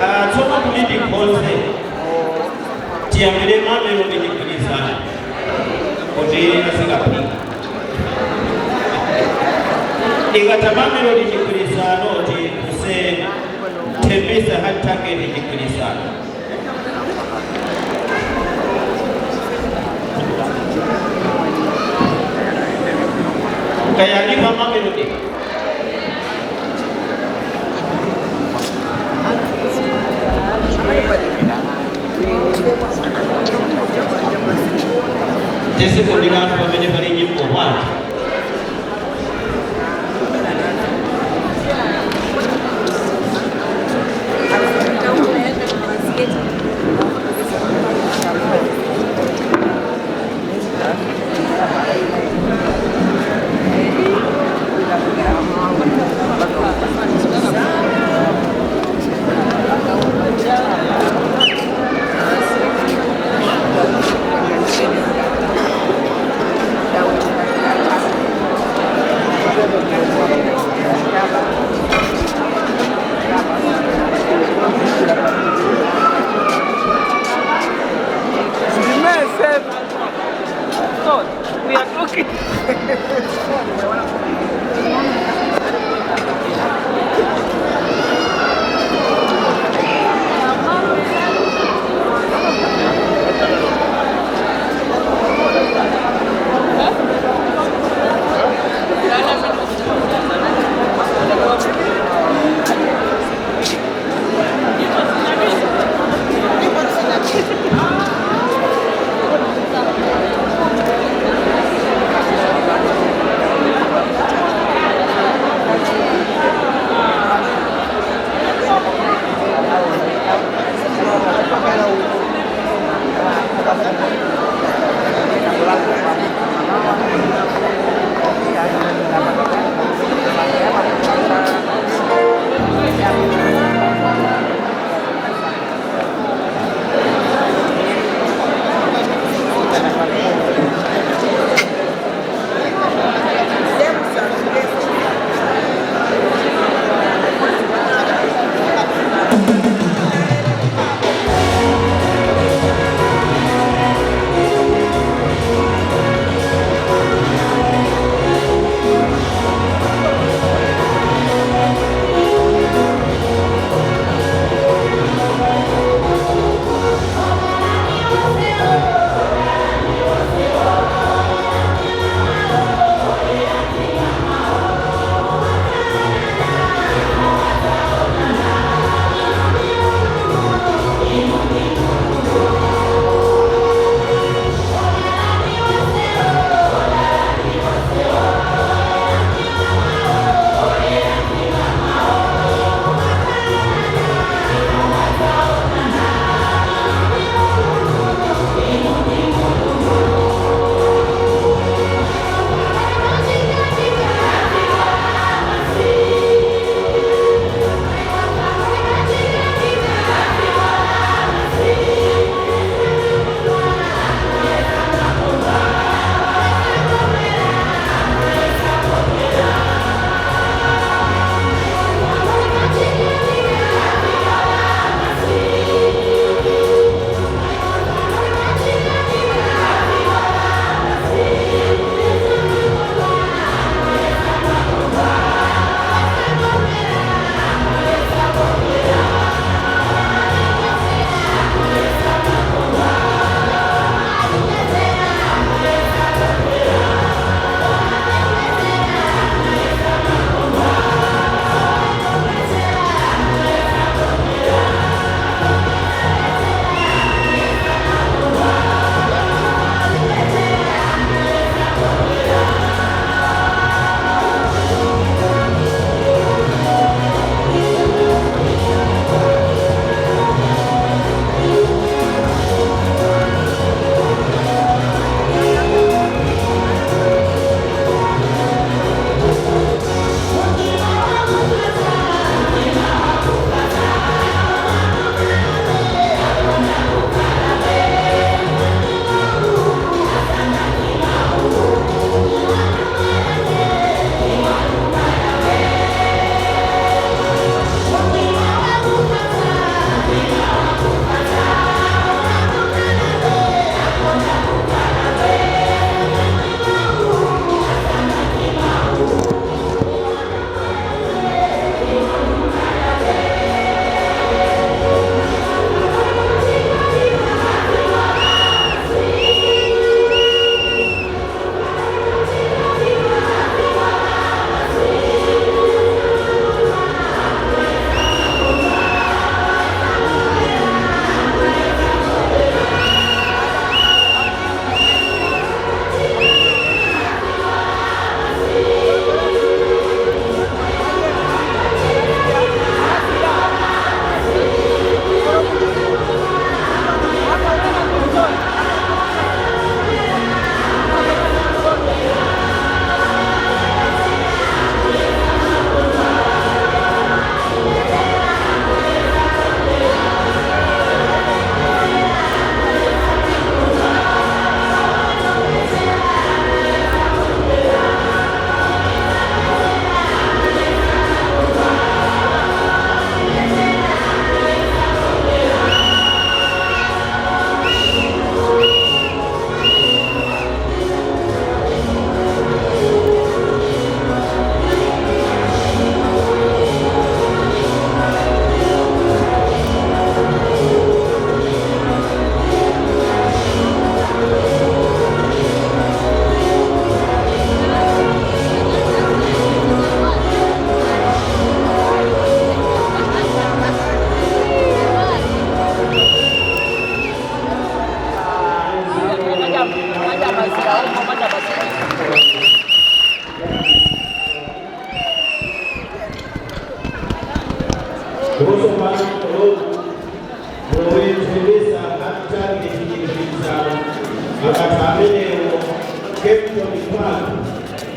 Tsono kuti tikonze, tiyambire Mamelodi Chigwirizano kuti azikaphika. Ikatha Mamelodi Chigwirizano, tipuse Tembisa Hard Target Chigwirizano. Kayalipa Mamelodi. Tisikundikanthu pamene pali nyimbo bwanji.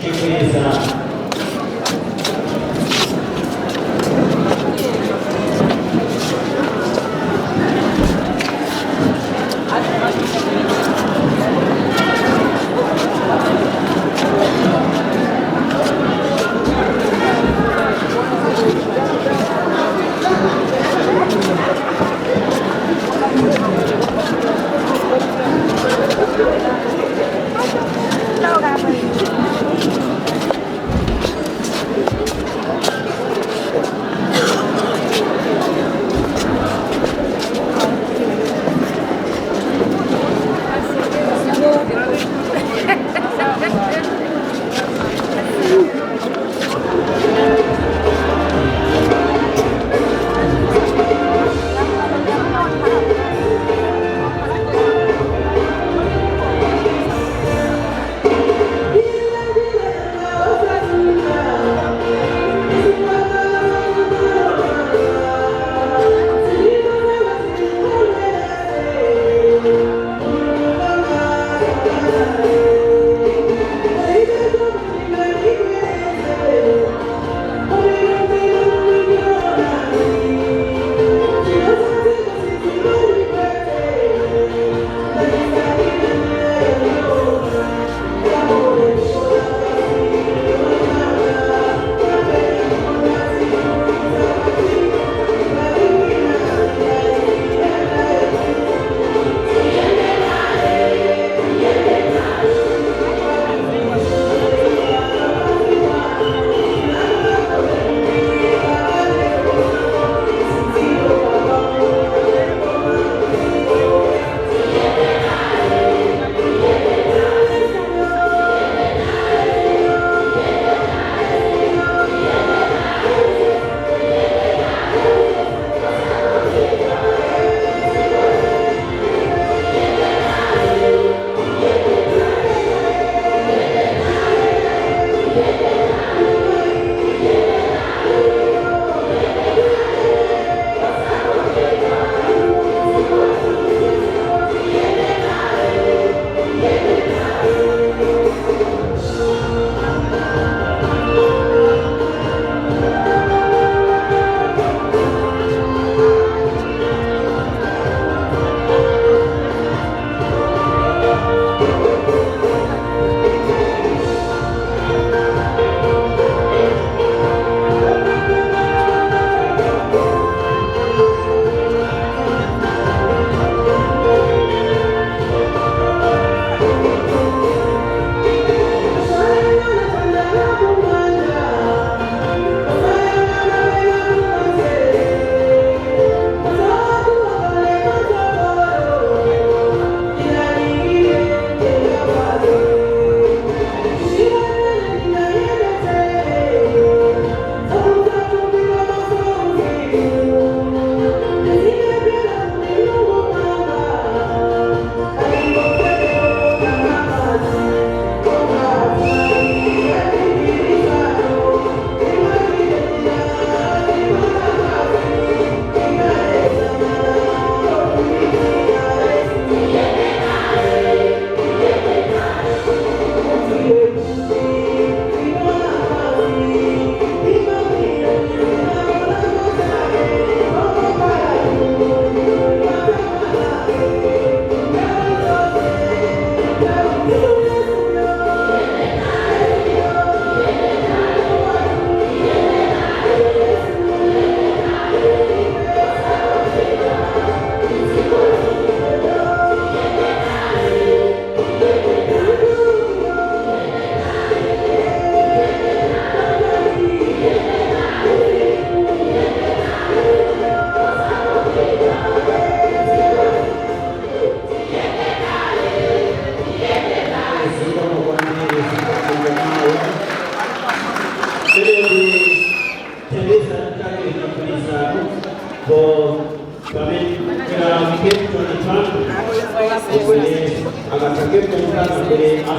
Chigwirizano.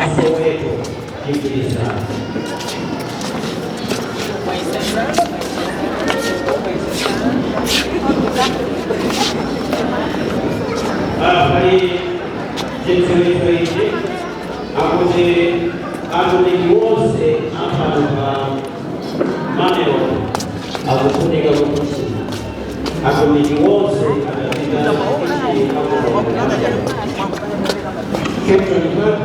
Asoweto Chigwirizano. Pali chidziwitso ichi akuti atumiki wonse Atumiki wonse adapita kuti akulonga. Captain Kirk.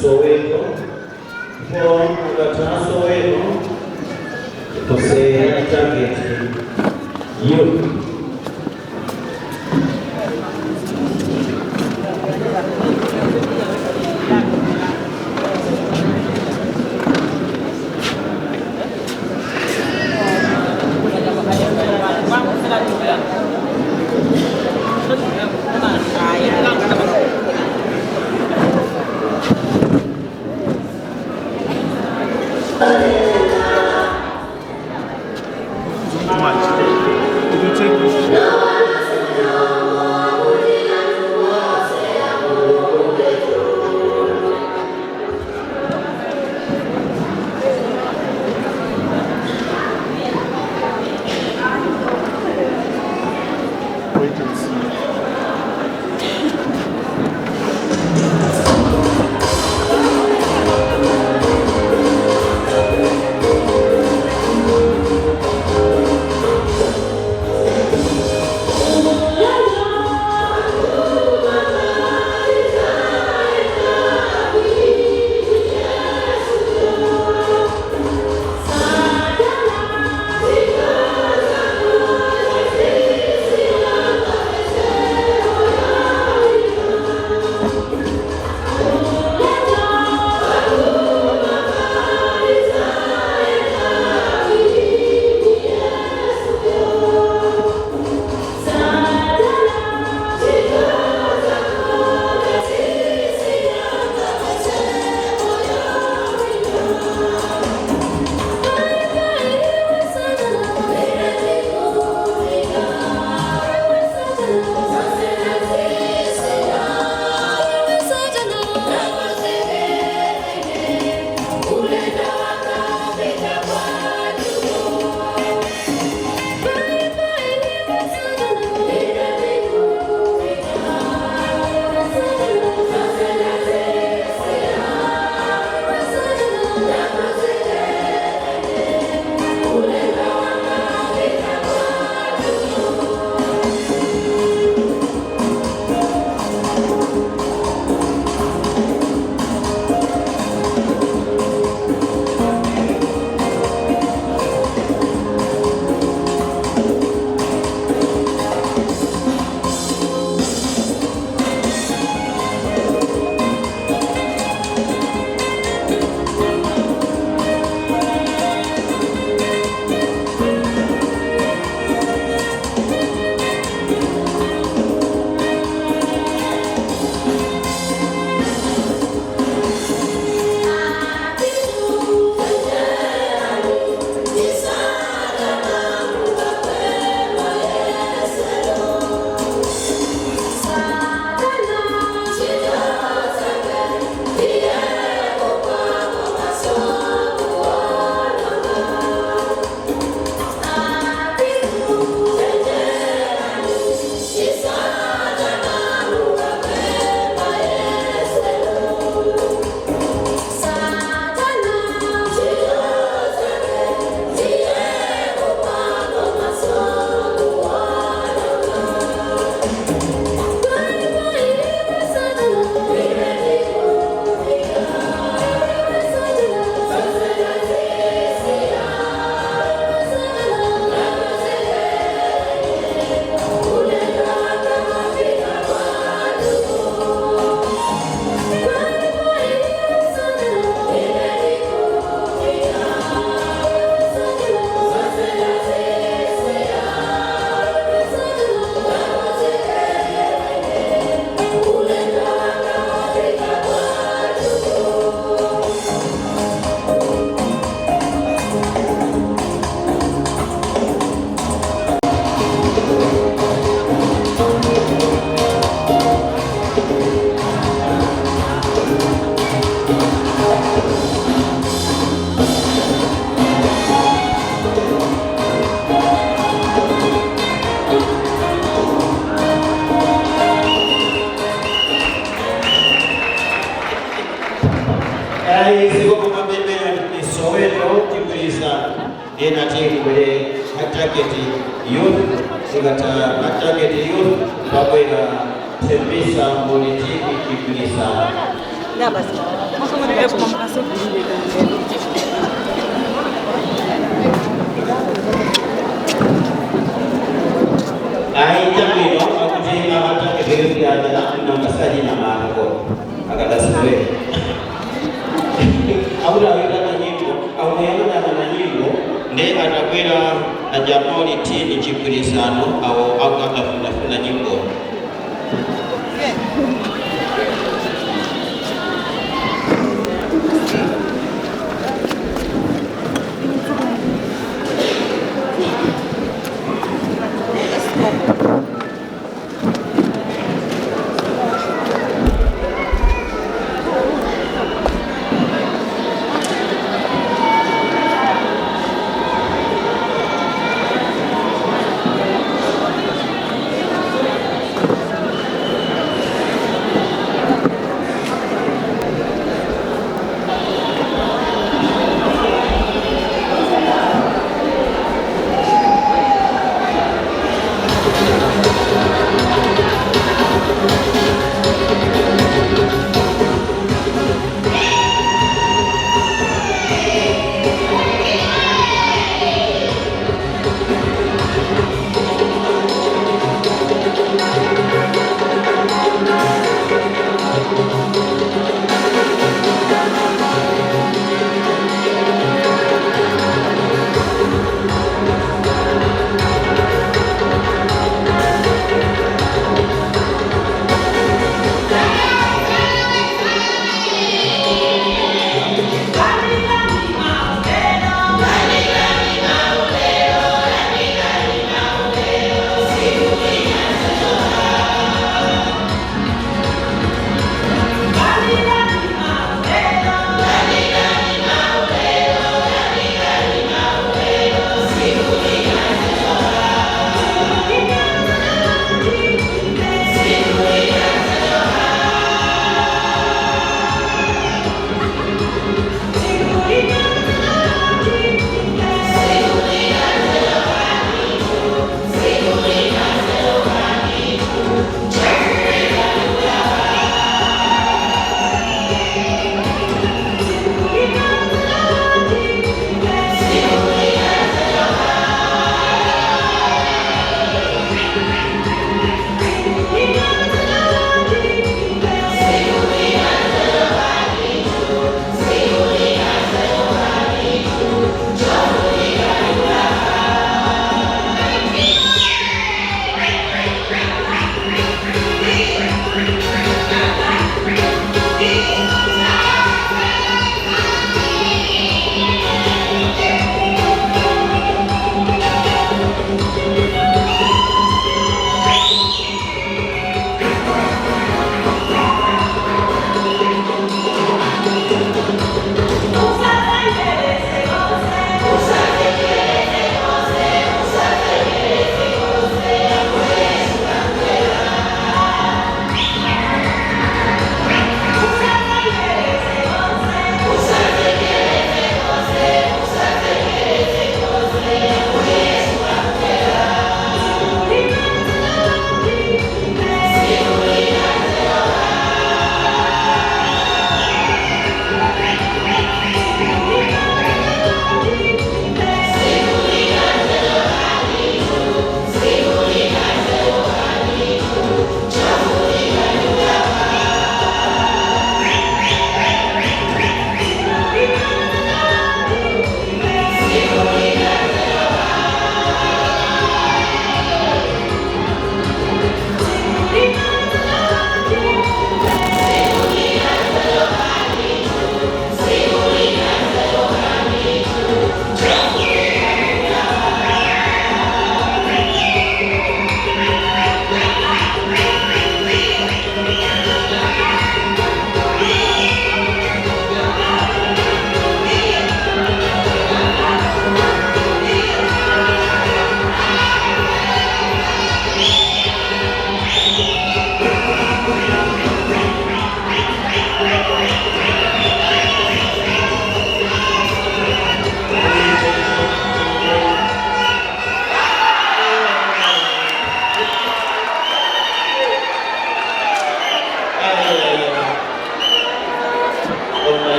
Soweto, ndipo ukatha Soweto kose target youth. Ayi, zikomo kwambiri. Soweto tigwirizana ena tibwere Target Youth. Tikatha Target Youth, pabwera Tembisa Molitini tigwirizana. Ayi, chabwino, akuti a Target Youth aja nangasajina mako akadasiwe akuti awitana nyimbo, akuyang'anana na nyimbo, ndi atakwera ajamoli tini chigwirizano awo akakafunafuna nyimbo.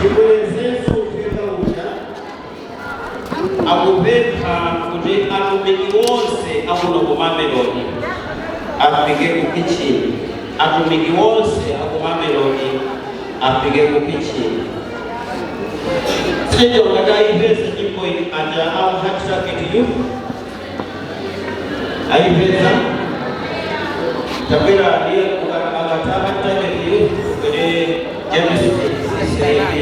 Tibwerezenso uthenga uja. Akupempha kuti atumiki wonse akuno ku Mamelodi afike ku kitchen. Atumiki wonse aku Mamelodi afike ku kitchen. Sio ngati nyimbo iyi aja au Hot Youth ayipeza. Tabwera ndiye akataka Target Youth kuti James CCAP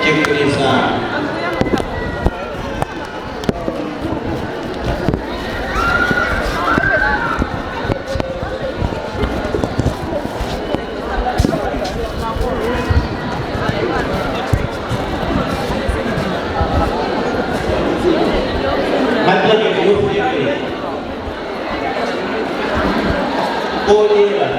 chigwirizano. Target Youth yake Olera.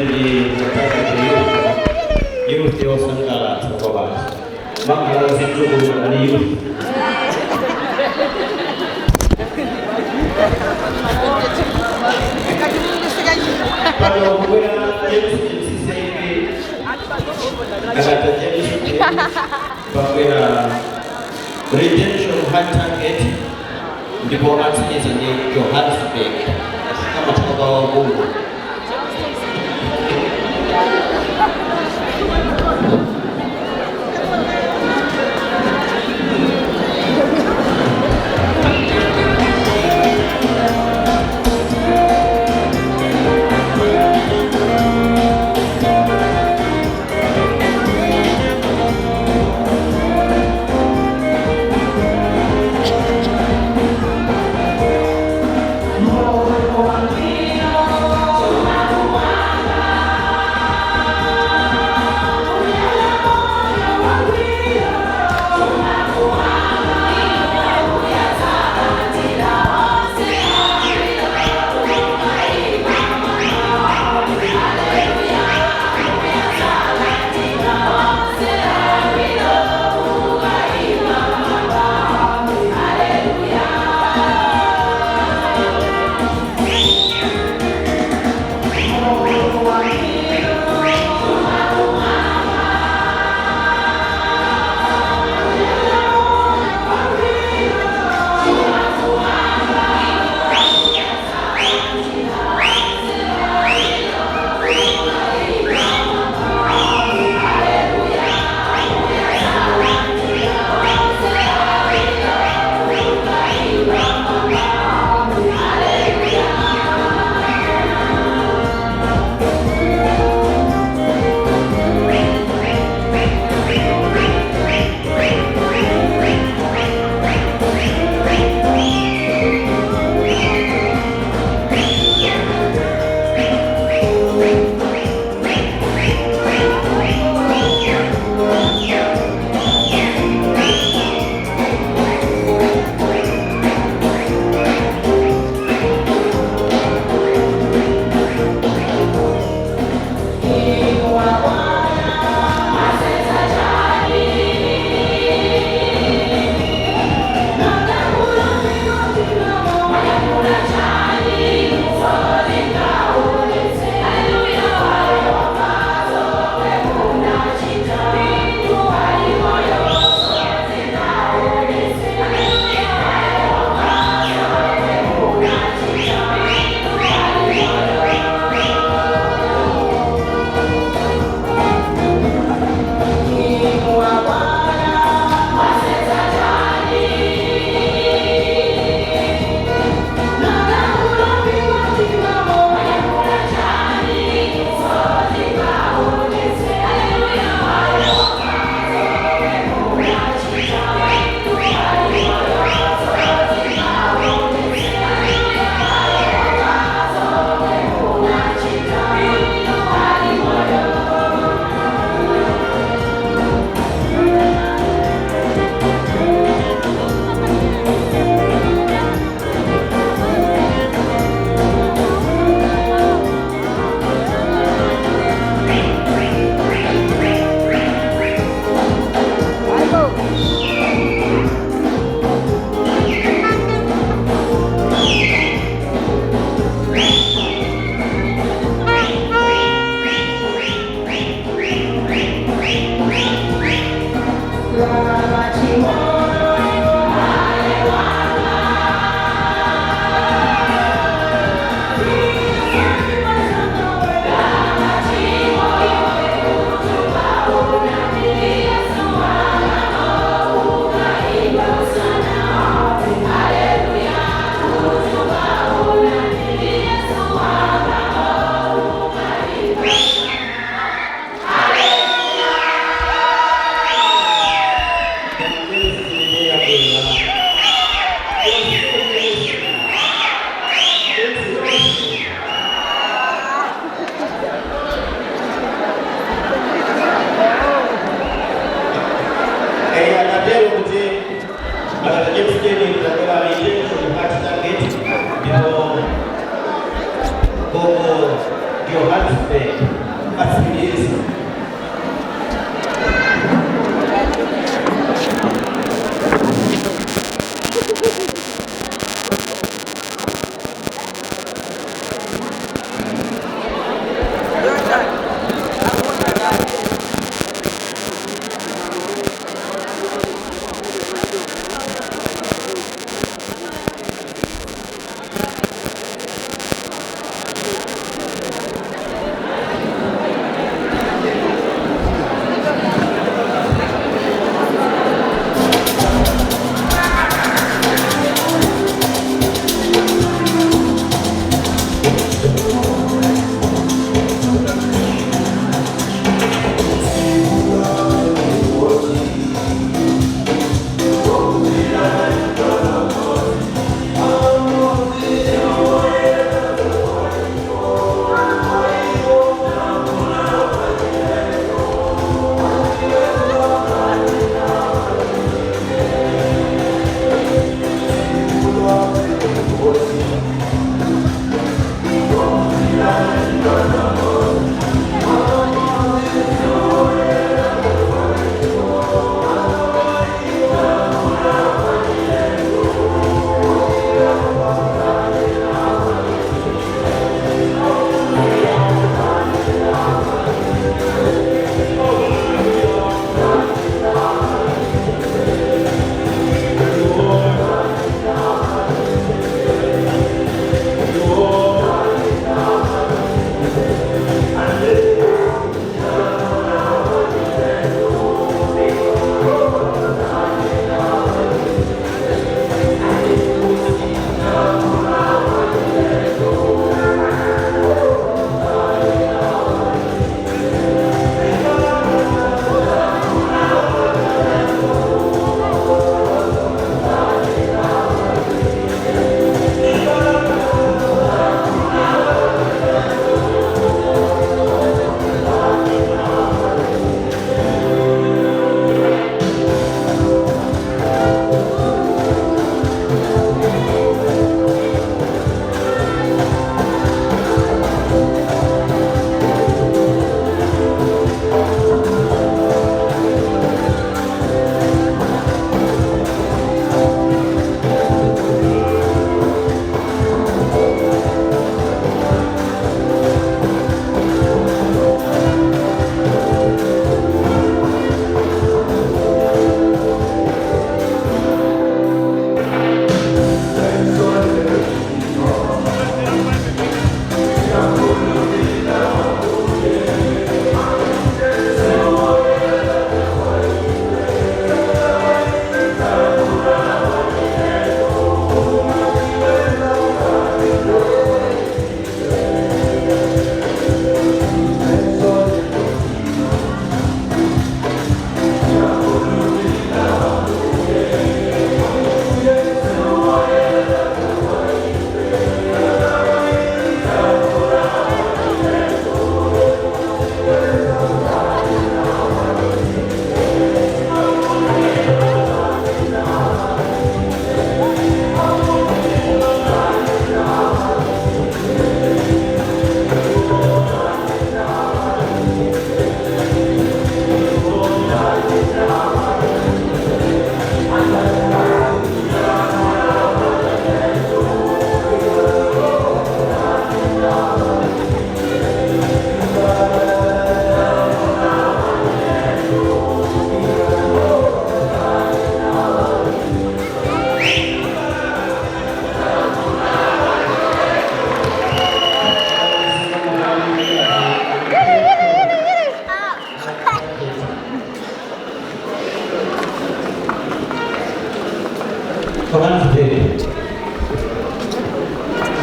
Ndi youth yosangalatsa kwa basi makhala zidzukulu ali youth. Pano kubwera James Msisenge akata James James, pabwera Redemption High Target, ndipo atsiriza ndi Johannesburg kamathaka wakulu. Johannesburg.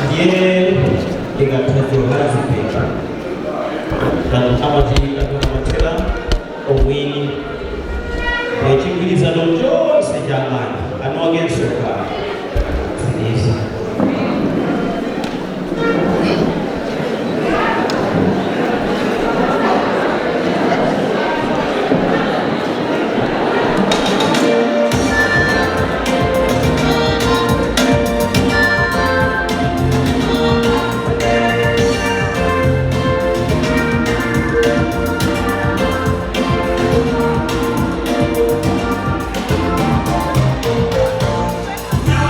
Ndiye ndikatha Johannesburg amati amathera omwini echigwirizano chonse cha amayi anowakensoka ziliza. Now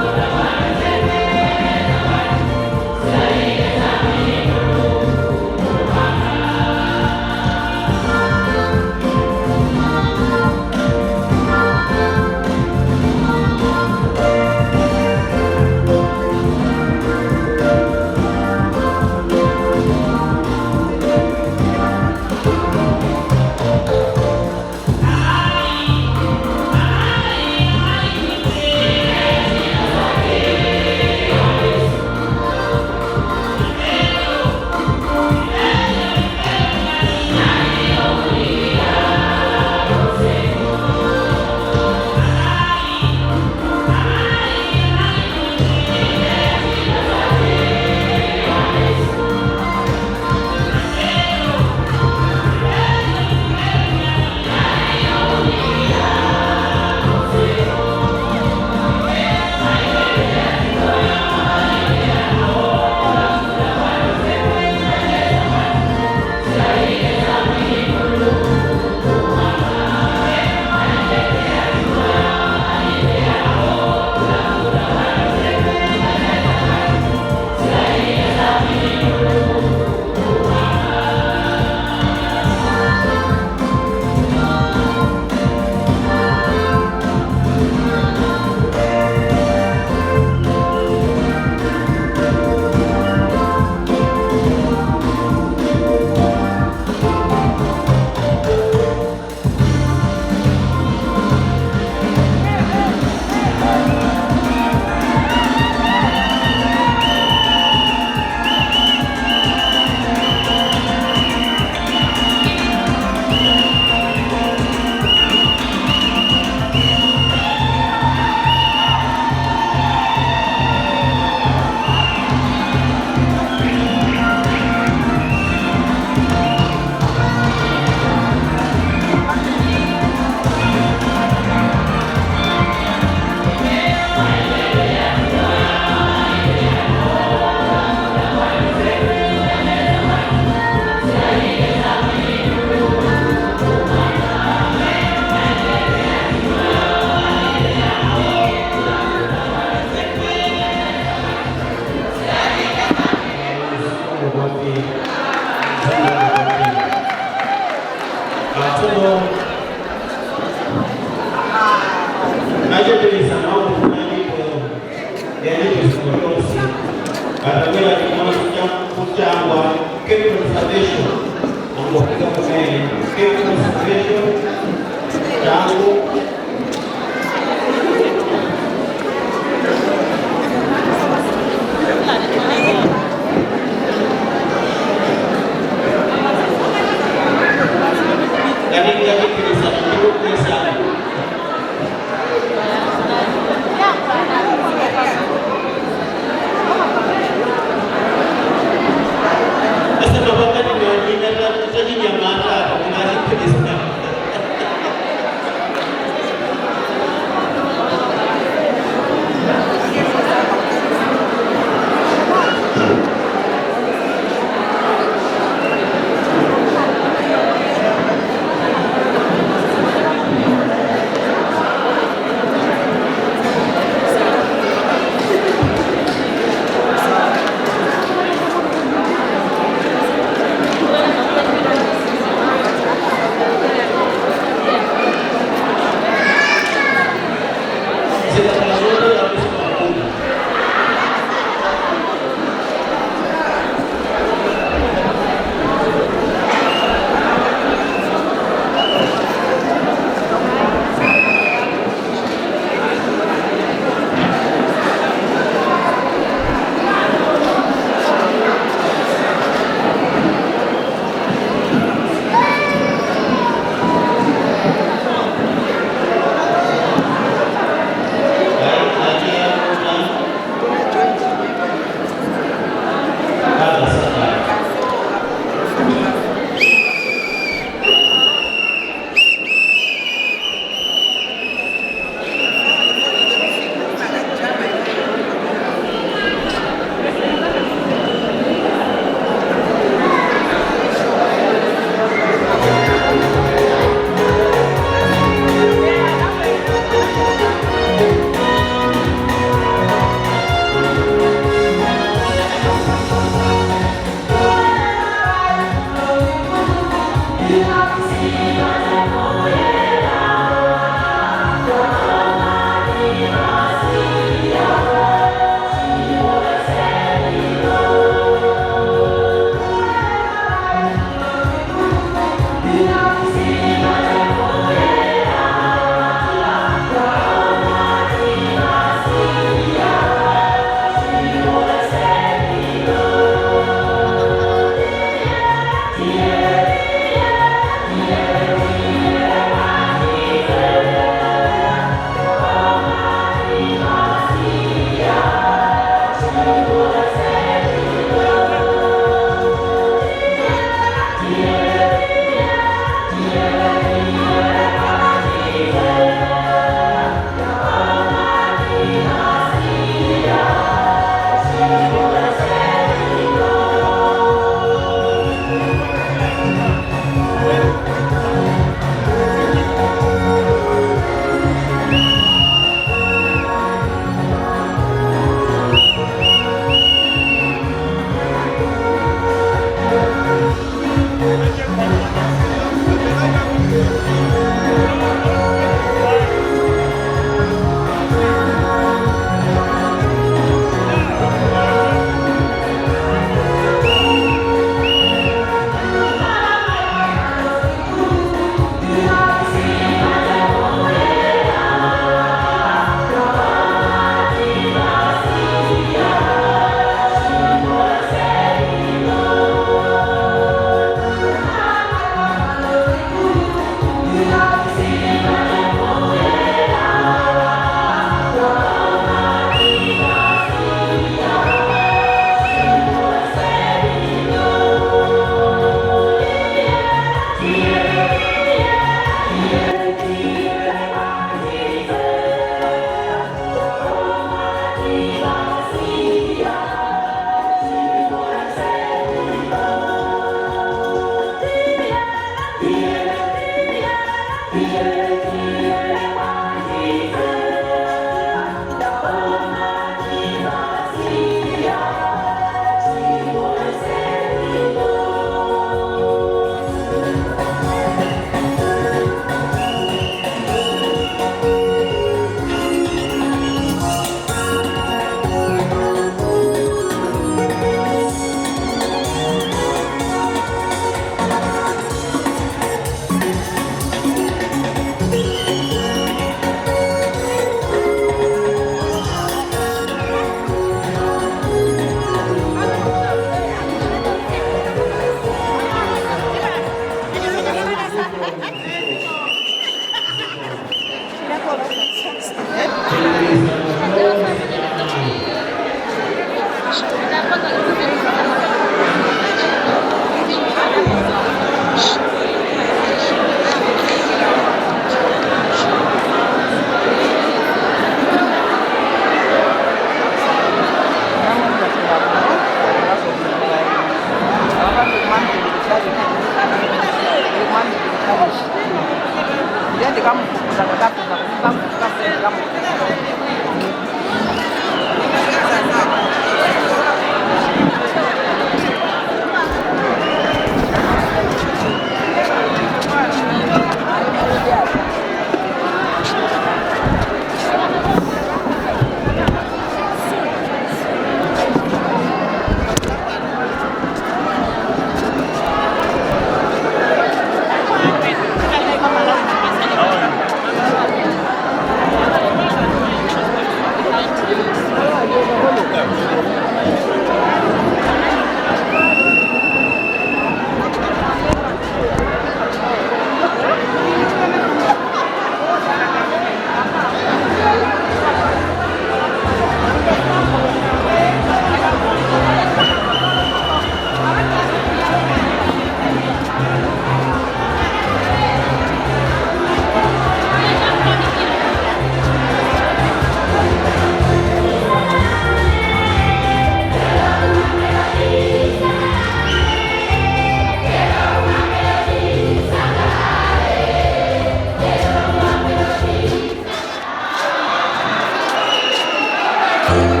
Lero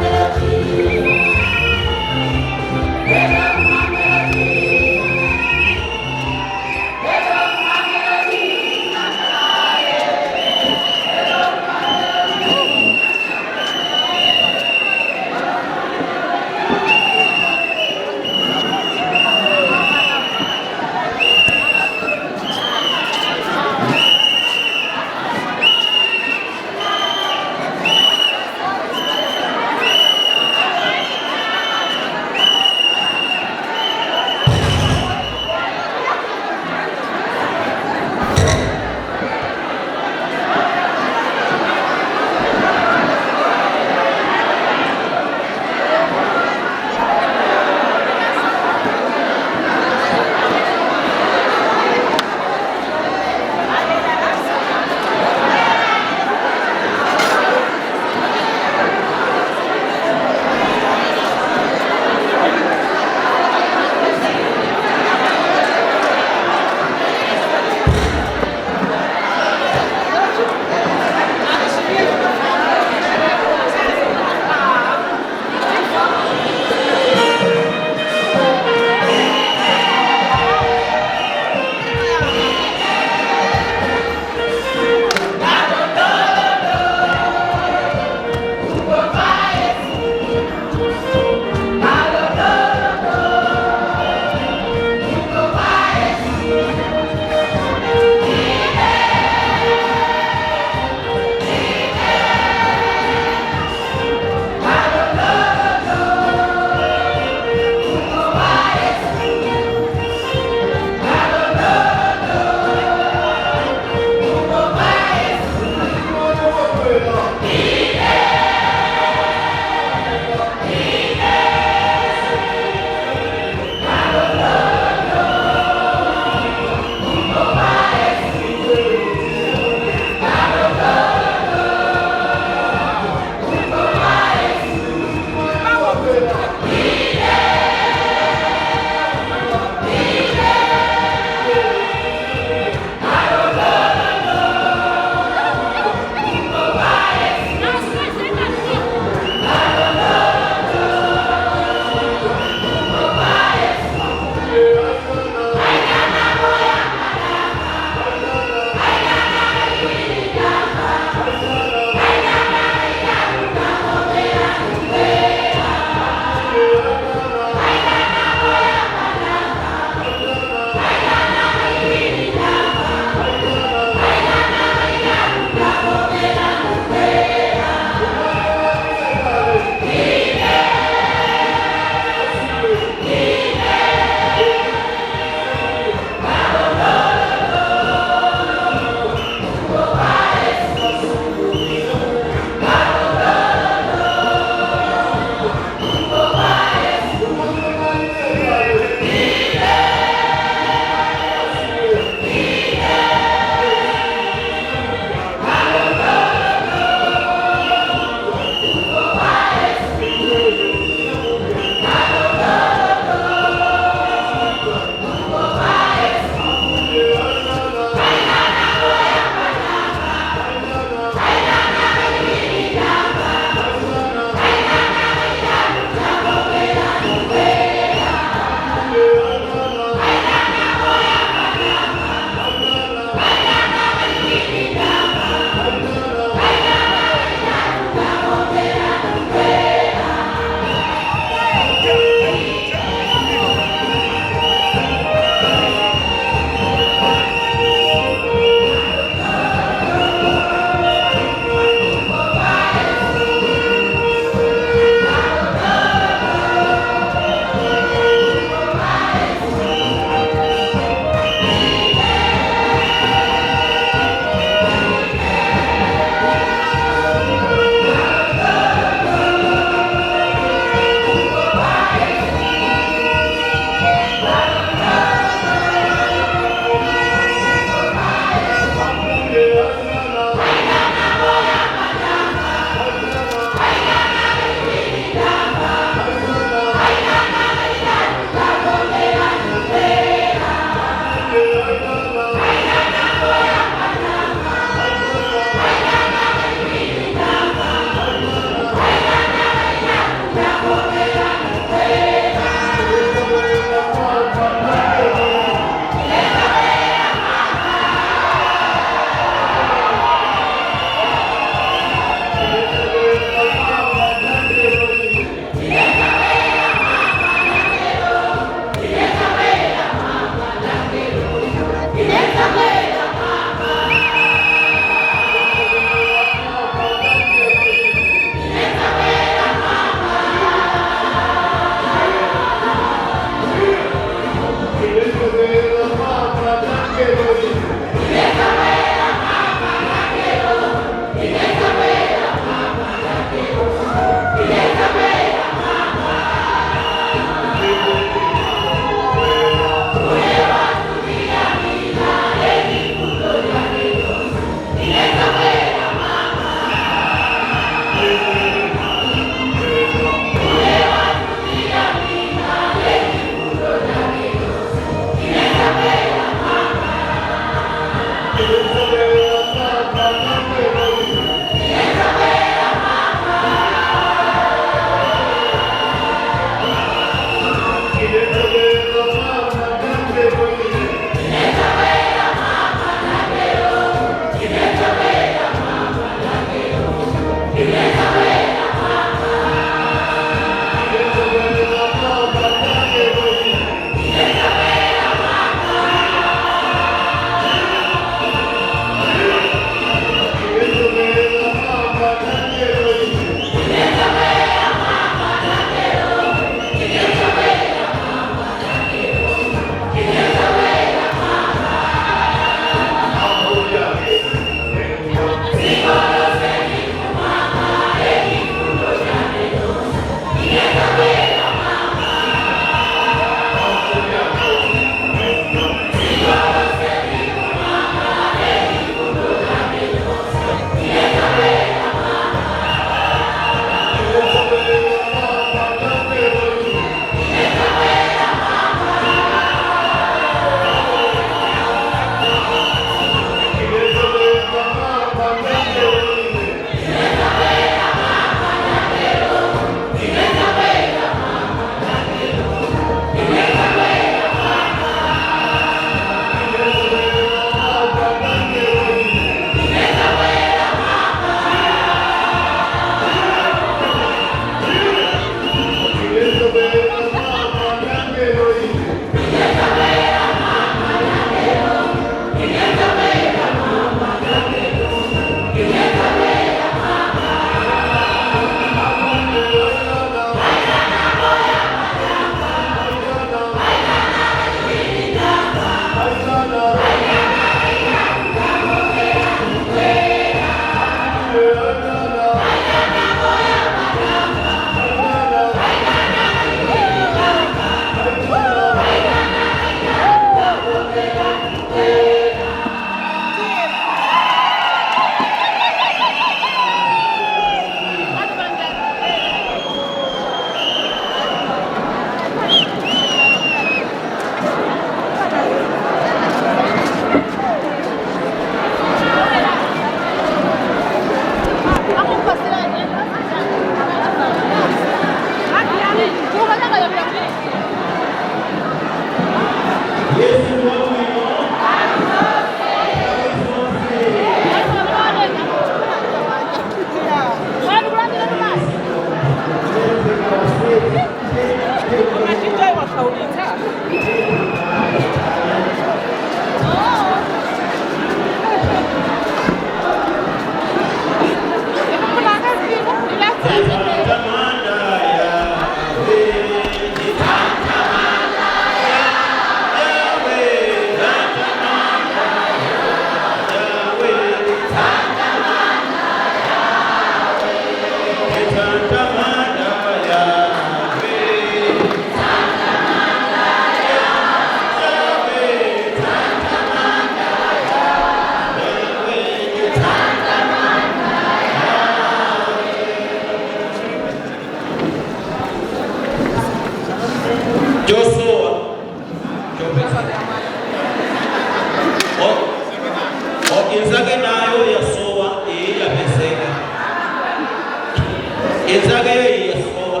Inzake yoyi yasowa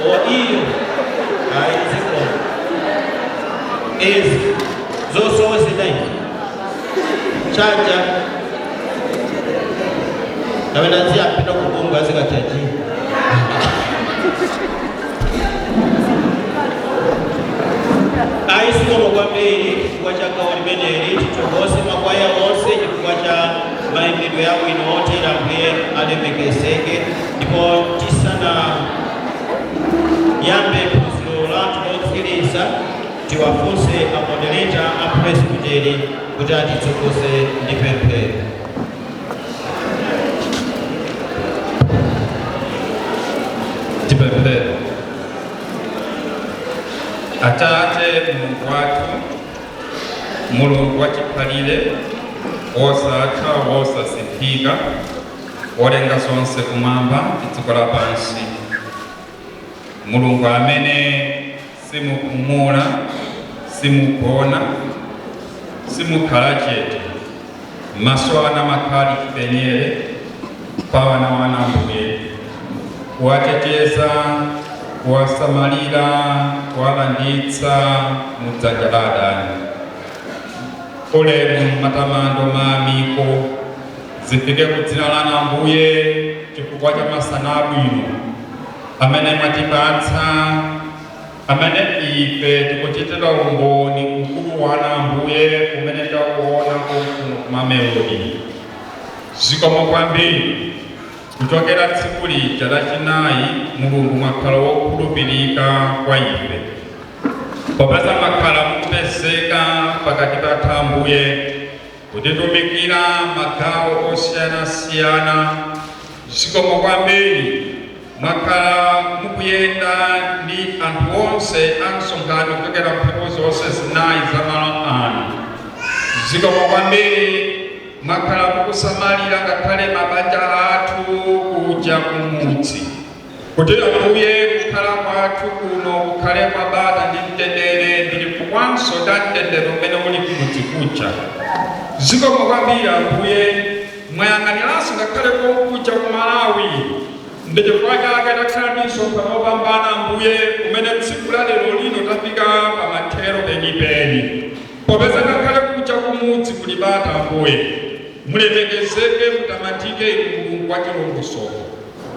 o iyo hayi zikona izi zosowa zinayi chaja kapena ziyapita kubunga zikachaji. Ayi, zikomo kwambiri chifukwa cha gawo limeneli. Tithokoze makwaya onse chifukwa cha mayimbidwe abwino otera. Ambuye alemekezeke. Ndipo tisana yambe phunziro lathu lotsiriza, tiwafunse a moderator a presbytery kuti atitsogoze ndi pemphero. Tipemphere. Atate Mulungu wathu, Mulungu wachikhalire, wosatha, wosasinthika, wolenga zonse kumwamba ndi dziko lapansi, Mulungu amene simupumula, simugona, simukhala chete, maso anu amakhala chipenyere pa wana wana Ambuye, kuwateteza, kuwasamalira, kuwalanditsa mudzanja la adani. Ulemu, matamando, mayamiko zifike ku dzina lanu Ambuye, chifukwa cha masana abwino amene mwatipatsa, amene ife tikuchitira umboni ukulu wanu Ambuye, umene tauona kuno kumamelodi. Zikomo kwambiri. Kuchokera tsiku lija lachinayi, Mulungu mwakhala wokhulupirika kwa ife, popeza mwakhala mukupezeka pakati pathu Ambuye, kutitumikira magawo osiyanasiyana. Zikomo kwambiri. Mwakhala mukuyenda ndi anthu onse a msonkhano kuchokera mphepo zonse zinayi za malo ano. Zikomo kwambiri. Mwakhala mukusamalira ngakhale mabanja athu kuja kumudzi, kuti Ambuye kukhala kwathu kuno kukhale kwa bata ndi mtendere, ndi chifukwanso cha mtendere umene uli kumudzi kuja. Zikomo kwambiri Ambuye. Mwayang'aniranso ngakhale kokuja ku Malawi, ndi chifukwa chake takhala ndi msonkhano wopambana Ambuye, umene tsiku la lero lino tafika pamathero penipeni, popeza ngakhale kuja kumudzi kuli bata. Ambuye, mulemekezeke, mutamandike, inu Mulungu wa chilongosoko.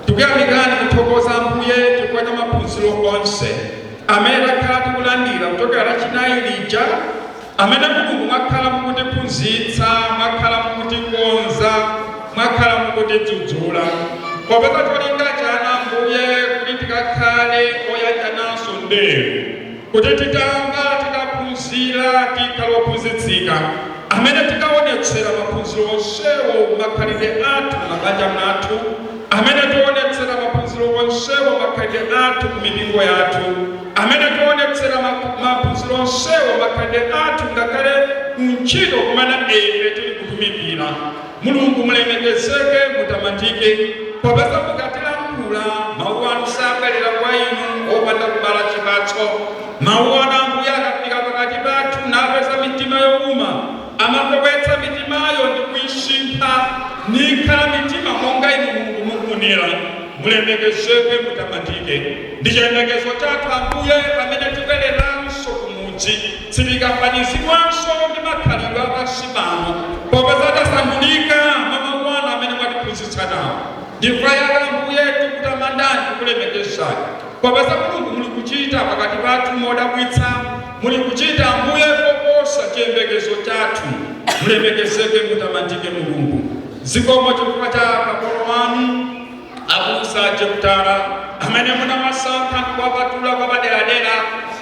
Tikuyamikani, kuthokoza Ambuye chifukwa cha maphunziro onse amene takhala tikulandira kuchokera lachinayi lija, amene Mulungu mwakhala mukutiphunzitsa, mwakhala mukutikonza, mwakhala mukutidzudzula, popeza cholinga chanu Ambuye kuti tikakhale oyanjananso ndewu, kuti titamva, tikaphunzira, tikhale ophunzitsika, amene tikaonetsera maphunziro onsewo makhalidwe athu mabanja mwathu, amene tionetsera maphunziro onsewo makhalidwe athu ku mipingo yathu, amene tionetsera maphunziro onsewo makhalidwe athu ngakhale kuntchito kumene ife tili kutumikira. Mulungu, mulemekezeke, mutamandike, popeza mukatilankhula, mawu anu sabwerera kwa inu opanda kubala chipatso. Mawu anu Ambuye akafika pakati pathu napeza mitima yowuma, amafewetsa mitimayo ndi kuyisintha nikhala mitima monga inu Mulungu mufunira. Mulemekezeke, mutamandike. Ndi chiyembekezo chathu Ambuye, pamene tibwereranso kumudzi sitikafanizidwanso ndi makhalidwe apansi pano, popeza tasandulika mwa mawu anu amene mwatiphunzitsa nawo. Ndifukwa yake Ambuye tikutamandani, tikulemekezani, popeza Mulungu muli kuchita pakati pathu modabwitsa, muli kuchita Ambuye koposa chiyembekezo chathu. Mulemekezeke, mutamandike Mulungu. Zikomo chifukwa cha kapolo wanu abusa Cheputala, amene munawasankha kuwapatula kwa paderadera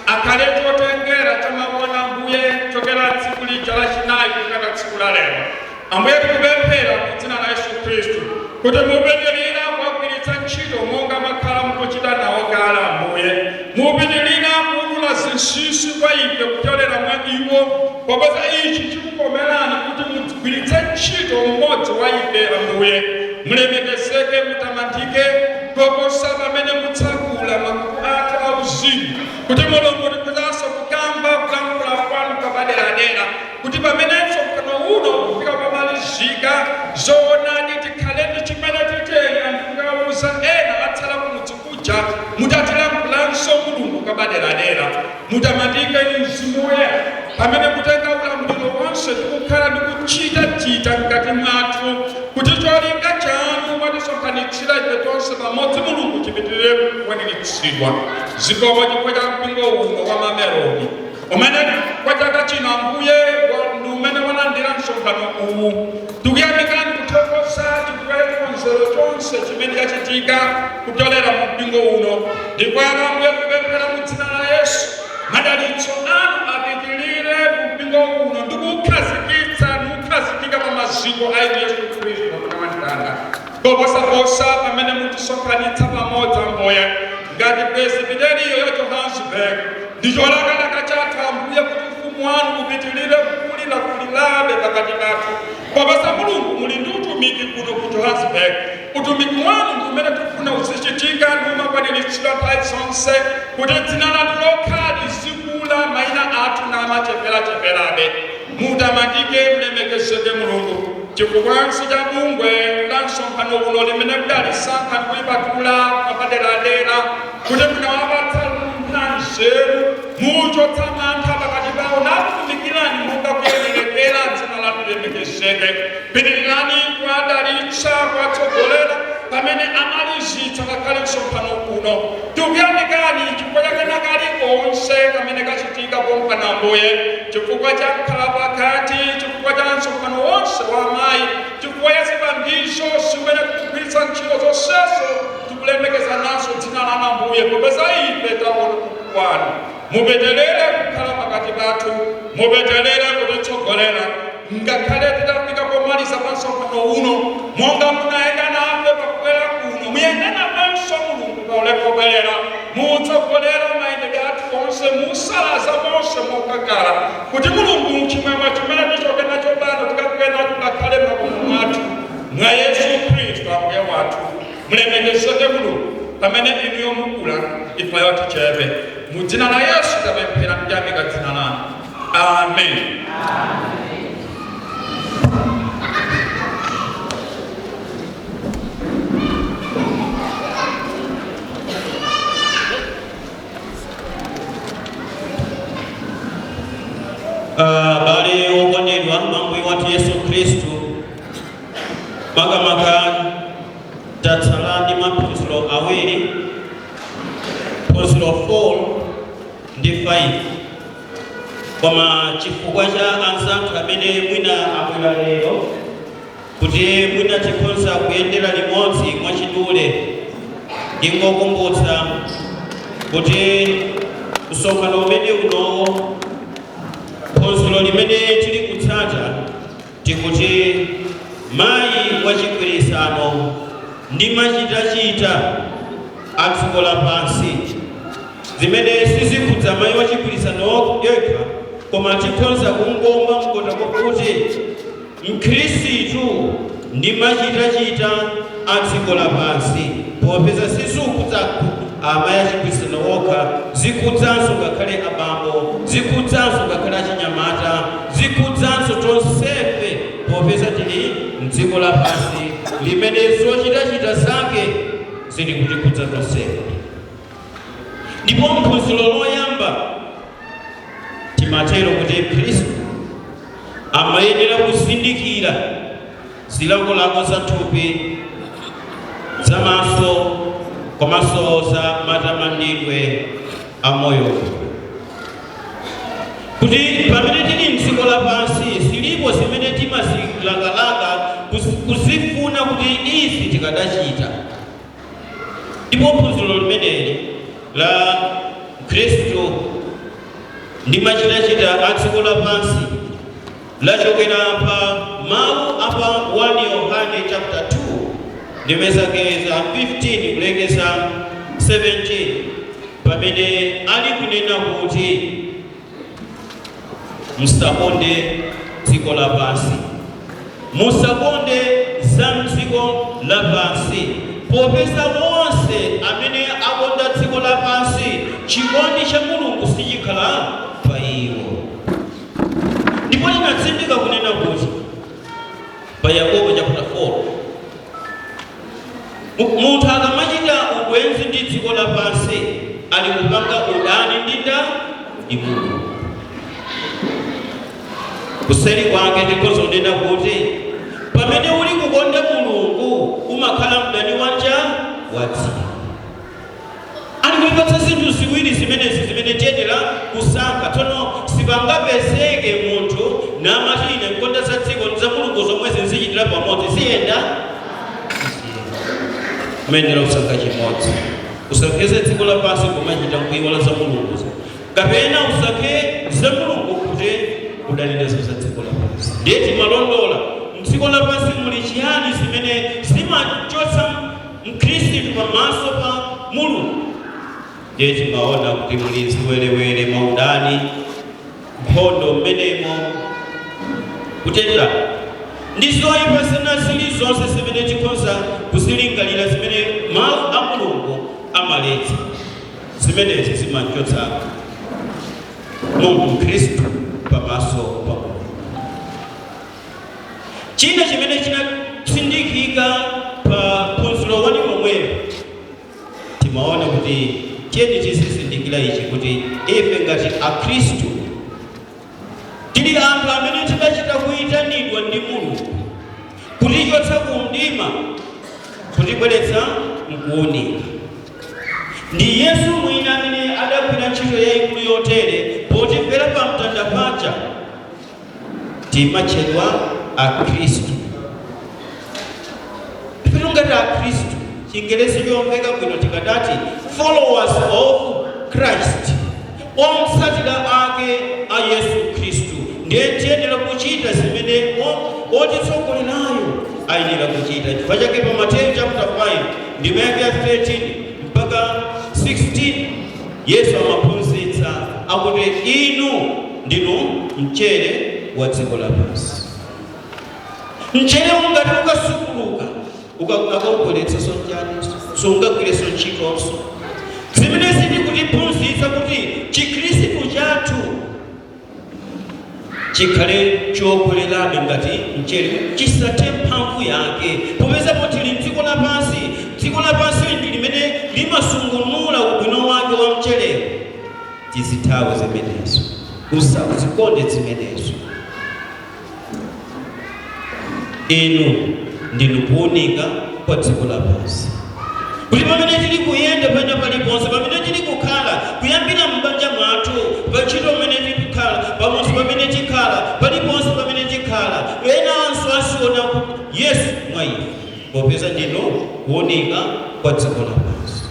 akhale chotengera cha mawu anu Ambuye, chokera tsiku lija lachinayi kufika tsiku la lero. Ambuye, tikupemphera mu dzina la Yesu Khristu kuti mupitirira kuwagwiritsa ntchito monga mwakhala mukuchita nawo kale. Ambuye, mupitirira kuulula zinsinsi kwa ife kupyolera mwa iwo, popeza ichi chikukomerani kuti mugwiritse ntchito mmodzi wa ife. Ambuye, mulemekezeke, mutamandike koposa pamene mutsegula makutu athu auzimu, kuti Mulungu tikuzanso kukamba kulankhula kwanu kapaderadera, kuti pamene msonkhano uno kufika pamalizika, zoonadi tikhale ndi chimene titenga ndikukawuza ena. mwapaderadera. Mutamandike inu Mzimu Woyera pamene mutenga ulamuliro wonse ndikukhala ndi kuchitachita mkati mwathu, kuti cholinga chanu mwatisonkhanitsira ife tonse pamodzi, Mulungu, chipitirire kukwaniritsidwa. Zikomo chifukwa cha mpingo uno wa Mamelodi umene kwa chaka chino, Ambuye, ndi umene walandira msonkhano uwu. Tikuyamikani, kuthokoza chifukwa cha chikonzero chonse chimene chachitika kupyolera mu mpingo uno. Ndipo Ambuye, kupemphera mu dzina la Yesu, madalitso anu apitilire mu mpingo uno ndi kukhazikitsa ndikukhazikika pa maziko a inu Yesu Khristu pamene wanditanga koposaposa. Pamene mutisonkhanitsa pamodzi, Ambuye, ngati Presbiteriyo ya Johannesburg, ndi cholakalaka chathu, Ambuye, kuti ufumu wanu upitilire kukulira kulilabe pakati pathu, popeza, Mulungu, muli ndi utumiki kuno ku Johannesburg. Utumiki wanu ndi umene tikufuna uzichitika ndi umakwaniritsidwa nthawi zonse, kuti dzina lanu lokha lizikula, mayina athu namacheperacheperabe. Mutamandike, mulemekezeke, Mulungu, chifukwanso cha bungwe la msonkhano uno limene mudalisankha ndi kulipatula mwapaderadera, kuti munawapatsa luntha, nzeru, muchotsa mantha pakati pawo nakutumikirani monga kuyenerekera. Dzina lanu lilemekezeke. Pitirirani kuwadalitsa, kuwatsogolera pamene amalizitsa ngakhale msonkhano uno. Tikuyamikani chifukwa cha kena kalikonse kamene kachitika pompano, Ambuye, chifukwa cha kukhala pakati, chifukwa cha msonkhano wonse wa amayi, chifukwa cha zipangizo zimene tikugwiritsa ntchito. Zonsezo tikulemekeza nazo dzina lanu, Ambuye, popeza ife taona ukulu wanu. Mupitirire kukhala pakati pathu, mupitirire kutitsogolera ngakhale titafika pomaliza pa msonkhano uno. Monga munayenda nafe pakubwera kuno, muyende nafenso, Mulungu, paulendo obwerera. Mutsogolera mayendedwe athu onse, musalaza monse mokakala, kuti, Mulungu, chimwemwe chimene tichoke nacho pano tikafike nacho ngakhale makomo mwathu, mwa Yesu Khristu Ambuye wathu. Mulemekezeke, Mulungu, pamene inuyo mukula, ifeyo tichepe. Mu dzina la Yesu tapemphera ndikuyamika dzina lanu, amen. Abale okondedwa mwa Ambuye wathu Yesu Khristu, makamaka tatsala ndi maphunziro awiri, phunziro 4 ndi 5, koma chifukwa cha anzathu amene mwina abwera lero, kuti mwina tikhonza kuyendera limodzi mwachidule, ndingokumbutsa kuti msonkhano umene unowo, phunziro limene tili kutsata tikuti mayi wachigwirizano ndi machitachita a dziko lapansi, zimene sizikhudza mayi wachigwirizano yekha, koma tikhonza kungomba mkota kuti mkhristu ndi machitachita a dziko lapansi, popeza sizikhudza amayi achigwirizano okha, zikhudzanso ngakhale abambo, zikhudzanso ngakhale achinyamata, zikhudzanso tonsefe, popeza tili mdziko lapansi limene zochitachita zake zili kutikhudza tonsefe. Ndipo mphunziro loyamba timatero kuti Khristu amayenera kuzindikira zilakolako za thupi, zamaso, komanso za matamandidwe a moyo, kuti pamene tili mdziko lapansi zilipo zimene timazilakalaka, kuzifuna kuti izi tikadachita. Ndipo phunziro limeneli la Khristu ndi machitachita a dziko lapansi lachokera pa mawu apa 1 Yohane chapter 2, ndime zake za 15 kulekeza 17, pamene ali kunena kuti musakonde dziko lapansi, musakonde za mdziko lapansi, popeza wonse amene akonda dziko lapansi, chikondi cha Mulungu sichikhala pa iwo. Ndipo tinatsindika kunena kuti pa Yakobo chapter 4, munthu akamachita ubwenzi ndi dziko lapansi Ali kupanga udani ndinda ndi Mulungu. Kuseri kwake ndikonzo kunena kuti pamene uli kukonda Mulungu umakhala mdani wanja wa dziko. Ali kupatsa zinthu ziwiri zimenezi zimene tiyenera kusankha. Tsono sipangapezeke munthu namati, "Ine nkonda za dziko ndi za Mulungu zomwe zinzichitira pamodzi." Ziyenda? Umayenera kusankha chimodzi. Usankhe za dziko lapansi kumachita nkuiwala za Mulungu, kapena usankhe za Mulungu kuti udali nazo za dziko lapansi. Ndiye timalondola mdziko lapansi muli chiyani zimene zimachotsa Mkhristu pamaso pa Mulungu. Ndiye timaona kuti muli ziwerewere, maudani, nkhondo mmenemo, kutenda ndi zoyipa zina zilizonse zimene tikhoza kuzilingalira zimene mawu a Mulungu amaletsa. Zimenezi zimachotsa munthu Mkhristu pamaso pa Mulungu. China chimene chinatsindikika pa phunziro wani momwero, timaona kuti tiyeni tizizindikira ichi, kuti ife ngati Akhristu tili anthu amene tidachita kuyitanidwa ndi Mulungu kutichotsa ku mdima kutibweretsa mkuwunika. Ndi Yesu mwini amene adagwira ntchito yayikulu yotere potifera pa mtanda paja. Timatchedwa Akhristu. Ife ngati Akhristu, Chingerezi chomveka bwino tikadati followers of Christ, otsatira ake a Yesu Khristu. Ndiye tiyenera kuchita zimene otitsogolerayo ayenera kuchita. Chifukwa chake pa Mateyu chapter 5 ndime yake ya 13 mpaka 16, Yesu amaphunzitsa akuti, "Inu ndinu mchere wa dziko lapansi." Mchere ungati ukasukuluka, akaubweretsanso mchaniso, sungagwirenso ntchitonso. Zimene zili kutiphunzitsa kuti Chikhristu chathu chikhale chokwererabe ngati mchere, chisathe mphamvu yake, popeza tili mdziko lapansi. Dziko lapansi ndi limene limasungunula ubwino wake wa mcherewo. Tizithawe zimenezo, usazikonde zimenezo. Inu ndinu kuwunika kwa dziko lapansi, kuti pamene tili kuyenda pena paliponse, pamene tili kukhala, kuyambira m'banja mwathu, pa ntchito pamene tikukhala, pamudzi pamene tikhala, paliponse pamene tikhala, enanso aziona kuti Yesu mwa ife, popeza ndinu kuwunika kwa dziko lapansi.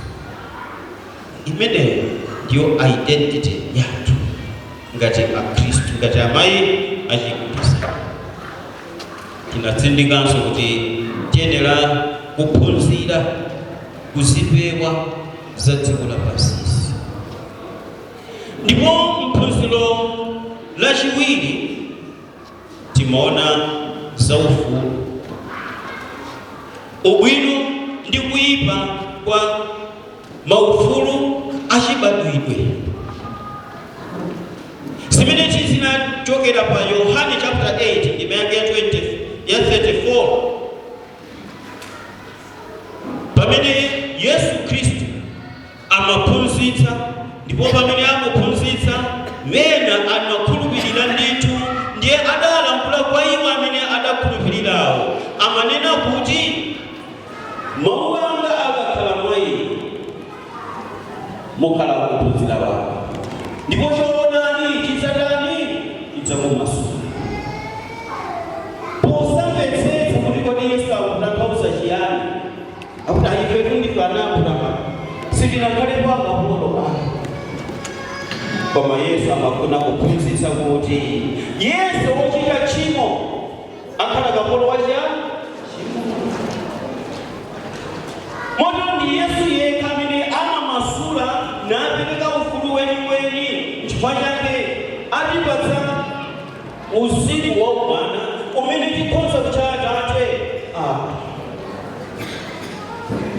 Imeneyo ndiyo identity yathu ngati Akhristu, ngati amayi achikhristu. Tinatsindikanso kuti tiyenera kuphunzira kuzipewa za dziko lapansisi. Ndipo mphunziro lachiwiri timaona zaufulu, ubwino ndi kuyipa kwa maufulu achibadwidwe, zimenezi zinachokera pa Yohane chapter 8 ndime yake ya 20, ya 34, pamene Yesu Khristu amaphunzitsa. Ndipo pamene amaphunzitsa, ena amakhulupirira ndithu. Ndiye adalankhula kwa iwo amene adakhulupirirawo, amanena kuti, "Mawu anga akakhala mwa inu, mukhala ophunzira wanga, ndipo choonadi chidzatani? Chidzakumasula." Posamvetsetsa kuti kodi Yesu akutanthauza chiyani, akuti, "Ife ndife ana Abrahamu, sitinakhalepo akapolo." Koma Yesu amafuna kuphunzitsa kuti Yesu wochita tchimo akhala kapolo wachiyani? Motero ndi Yesu yekha amene amamasula napereka ufulu weniweni. Chifukwa chake atipatsa uzimu wa umwana umene tikhoza kutcha Atate.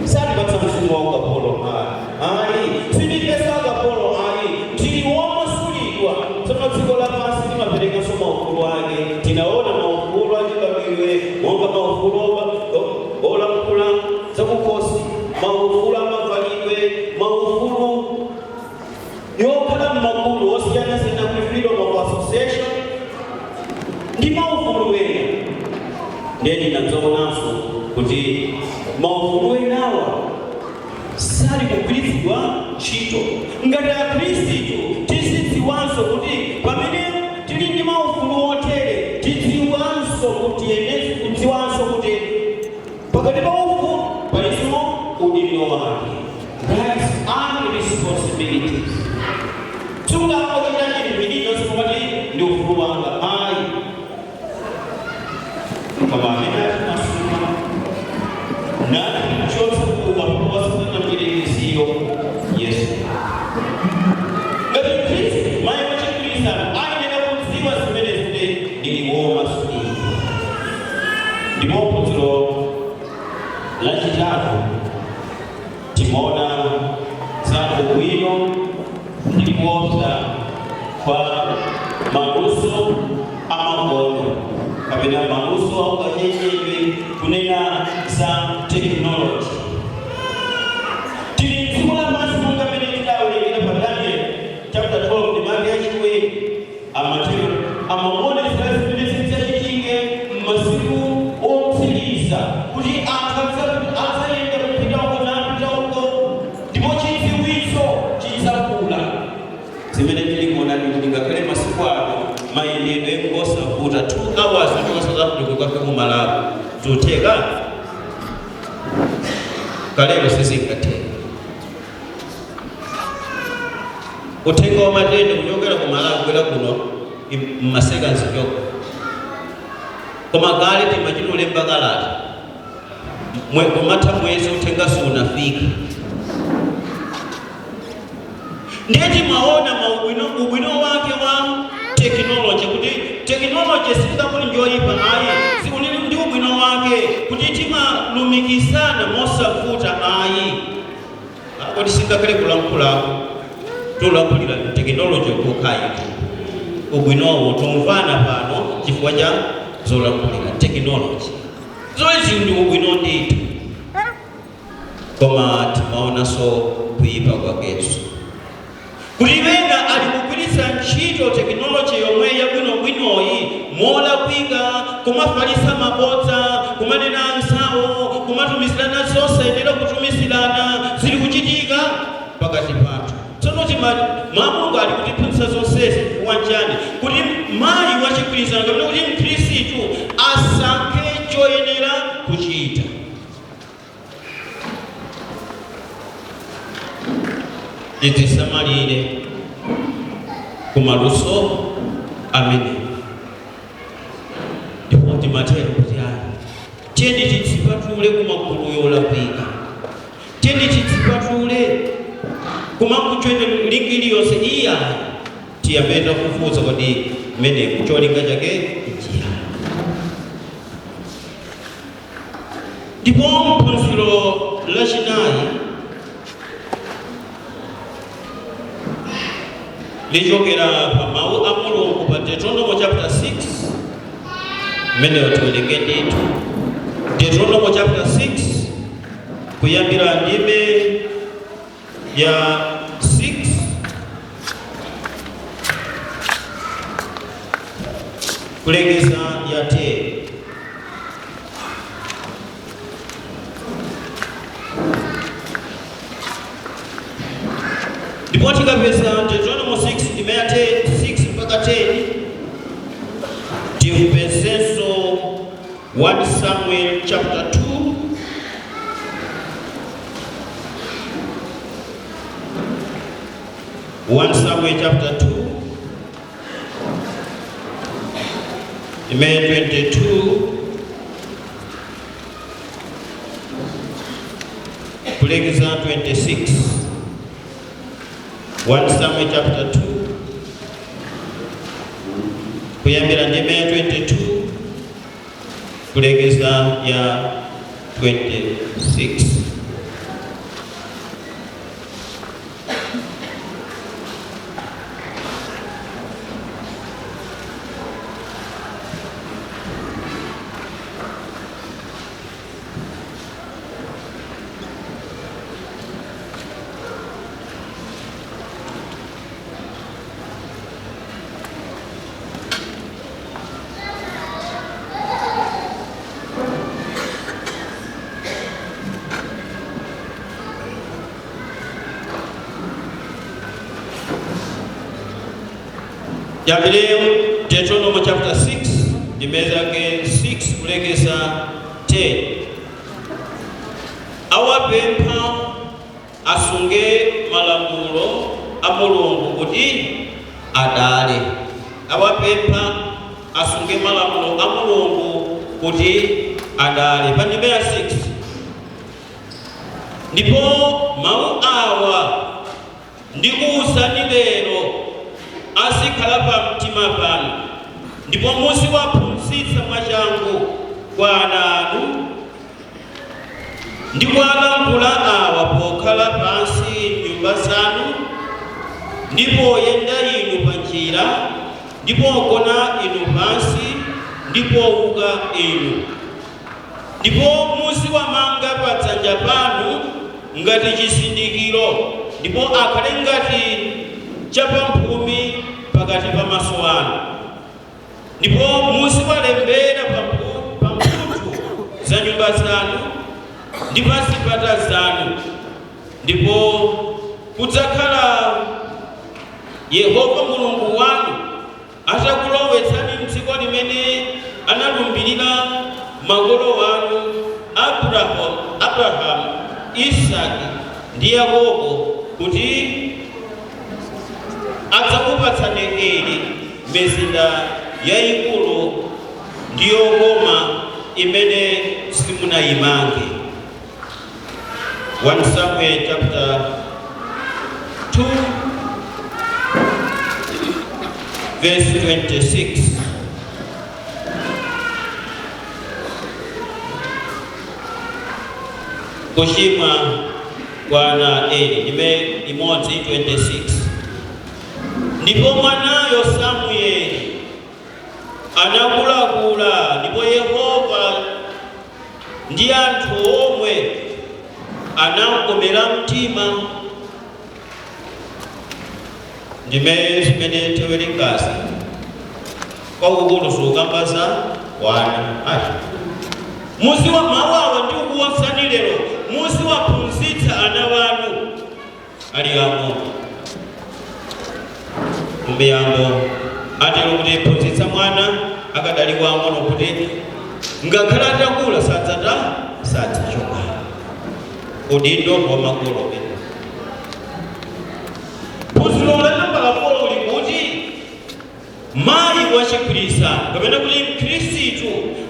Satipatsa mzimu wa ukapolo ayi, sindifesa akapolo ayi, tili womasulidwa. Tsono dziko lapansi limaperekanso maufulu ake. Tinaona maufulu achibadwidwe monga maufulu olankhula zakukhosi, maufulu amavalidwe, maufulu Sali kugwiritsidwa ntchito. Ngati akhristu tizidziwanso kuti pamene tili ndi maufulu otere, tidziwanso kuti ene kudziwanso kuti pakati pa ufulu palinso udindo wake, rights and responsibilities. Sungangochita chinthu chilichonse pomati ndi ufulu wanga, ayi. Koma amene atimasula natichotsa ku ukapolo wa Satana mdierekeziyo, Yesu. Ngati Mkhristu, mayi wachikristu ayenera kudziwa zimenezi kuti ndili womasulidwa. Ndipo phunziro lachitatu timaona za ubwino ndi kuopsa kwa maluso amakono kapena maluso aukachenjedwe, kunena za technology. Tili mdziko lapansi monga mmene tidawerengera pa Daniel chapter 12 ndi make yachiwiri, amatero amaonetsera zimene zidzachitike m'masiku otsiriza, kuti anthu adzayenda kupita uko napita uko, ndipo chidziwitso chidzakula. Zimene tili kuona ndi ngakhale masiku ano mayendedwe ngosavuta, 2 hours kuchoka South Africa kukafika ku Malawi, zotheka. Kalelo sizingatheka. Uthenga wa matenda kuchokera ku Malawi kubwera kuno mmasekansi chokha, koma kale timachita ulemba kalata, kumatha mwezi uthenga sunafika. Ndiye timaona maubwino, ubwino wake wa technology, kuti technology sitingakuti njoyipa, ayi. Sikunili ndi ubwino wake kuti timalumikizana mosavuta, ayi. Kodi singakhale kulankhulako tolankhulira technology kokhayi? Ubwinowo tumvana pano chifukwa cha zolankhulira technology zonse, ndi ubwino ndithu. Koma timaonanso kuyipa kwakenso, kuti ena ali kugwiritsa ntchito technology yomwe yabwinobwinoyi molakwika, kumafalitsa mabodza, kumanena anzawo, kumatumizirana zosayenera kutumizirana. Zili kuchitika pakati pathu. Tsono timati mwa Mulungu ali kutiphunzitsa zonsezi chifukwa chani? Kuti mayi wachigwirizano kapena kuti mkhristu asankhe choyenera kuchita. Tidzisamalire kumaluso amene. Ndipo timatero kuti ayi, tiyeni tidzipatule kumagulu yolakwika, tiyeni tidzipatule kumangojoina link iliyonse, iyayi. Tiyambe tafufuza, kodi mmene cholinga chake nchiyani? Ndipo mphunziro lachinayi lichokera pa mawu a Mulungu pa Deuteronomy chapter 6, mmeneyo tiwerenge ndithu Deuteronomy chapter 6 kuyambira ndime ya 6 kulekeza ya 10. Ndipo tikapeza Deuteronomy 6 ndime ya 10, 6 mpaka 10, timpezenso 1 Samuel chapter 2 1 Samuel chapter 2 ndime 22 kulekeza 26. 1 Samuel chapter 2 kuyambira ndime ya 22 kulekeza ya 26. Tiyambire Deuteronomy chapter 6, ndime zake 6 kulekeza 10. Awapempha asunge malamulo a Mulungu kuti adale. Awapempha asunge malamulo a Mulungu kuti adale. Pa ndime ya 6: "Ndipo mawu awa ndikuwuzani lero azikhala pa mtima panu, ndipo muziwaphunzitsa mwachangu kwa ana anu, ndi kuwalankhula awa pokhala pansi m'nyumba zanu, ndi poyenda inu pa njira, ndi pogona inu pansi, ndi powuka inu. Ndipo muziwamanga pa dzanja panu ngati chizindikiro, ndipo akhale ngati chapamphumi pakati pa maso anu, ndipo muziwalembera pa mphuthu za nyumba zanu ndi pa zipata zanu. Ndipo kudzakhala, Yehova Mulungu wanu atakulowetsani mdziko limene analumbirira makolo wanu Abrahamu, Isake ndi Yakobo kuti adzakupatsani ili, mizinda yayikulu ndi yokoma imene simunayimange." 1 Samuel chapter 2 verse 26. Kuchimwa kwa ana Eli, ndime imodzi, 26: "Ndipo mwanayo Samueli anakulakula, ndipo Yehova ndi anthu omwe anamkomera mtima." Ndime zimene tawerengazi kwakukulu zikukamba za wana ayi. Muziwa mawu awa ndikukuwuzani lero, muziwaphunzitsa ana wanu ali ang'ono. Mumiyambo atero kuti phunzitsa mwana akadali wang'ono, kuti ngakhale atakula sadzata sadzachoka. Udindo wa makolo. Phunziro la nambala 4 likuti mayi wachikhristu kapena kuti mkhristu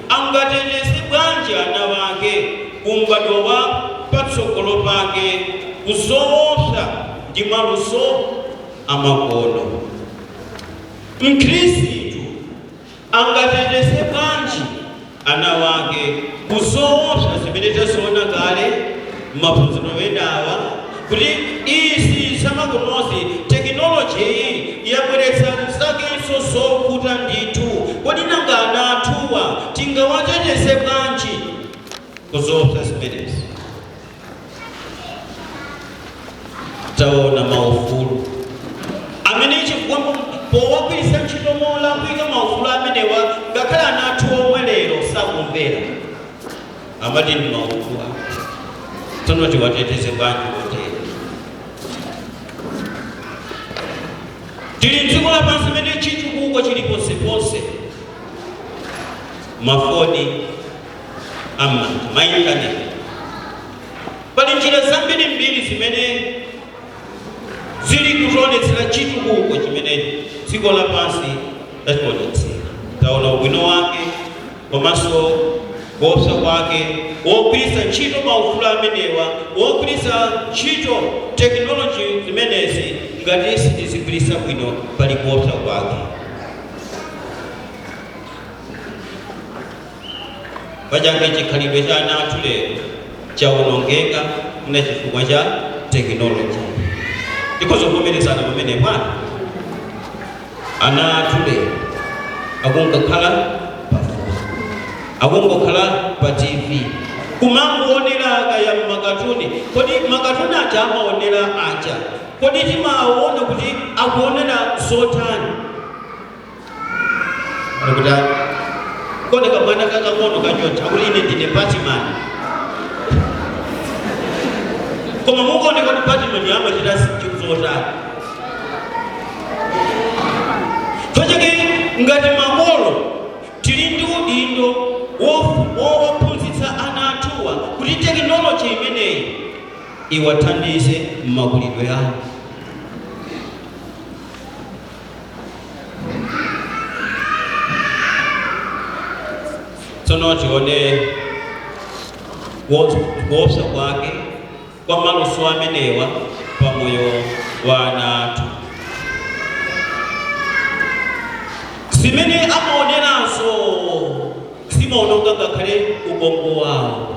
angateteze bwanji ana wake kumbadwo wa patsogolo pake kuzoopsa ndi maluso amakono. Mkhristu angateteze bwanji ana wake kuzoopsa zimene taziona kale m'maphunziro enawa, kuti izi zamakonozi, tekinoloji iyi yabweretsa zakenso zovuta ndithu? Kodi nanga ana athuwa tingawateteze bwanji kuzoopsa zimenezi? Taona maufulu amene chifukwa powagwiritsa ntchito molakwika maufulu amenewa, ngakhale ana athu omwe lero sakumvera, amati ndi maufulu ake. Tsono tiwateteze bwanji kotere? Tili mdziko lapansi limene chitukuko chili ponseponse, mafoni am'manja, maintaneti, pali njira zambirimbiri zimene zili kutionetsera chitukuko chimene dziko lapansi lationetsera. Taona ubwino wake komanso kuopsa kwake wogwiritsa ntchito maufulu amenewa, wogwiritsa ntchito tekinoloji zimenezi. Ngati sitizigwiritsa bwino, pali kuopsa kwake. Pachake chikhalidwe cha ana athu lero chawonongeka muna chifukwa cha tekinoloji. Tikhozovomerezana pamene bwana, ana athu lero akungokhala pa foni, akungokhala pa TV, kumangoonera kaya makatuni. Kodi makatuni aja amaonera aja, kodi timaona kuti akuonera zotani? Akuti kodi kamwana kakang'ono kachoncha akuti, "Ine ndine Batman." Koma mukuoneka kuti Batman amachita zinthu zotani? Chake ngati makolo tili ndi udindo wowaphunzitsa ana athuwa kuti tekinoloji imeneyi iwathandize m'makulidwe awo. Tsono tione kuopsa kwake kwa maluso amenewa pamoyo wa ana athu. Zimene amaoneranso zimaononga ngakhale ubongo wawo.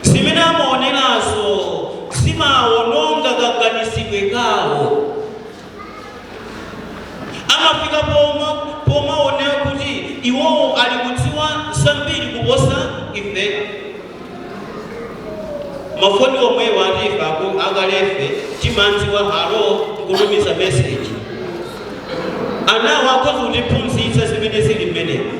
Zimene amaoneranso zimaononga kaganizidwe kawo. Amafika pomaonera kuti iwowo ali kudziwa zambiri kuposa ife. Mafoni omwewa ati ife akalefe timanziwa hello, nkutumiza message. Anawo akhoza kutiphunzitsa zimene zili mmenemo.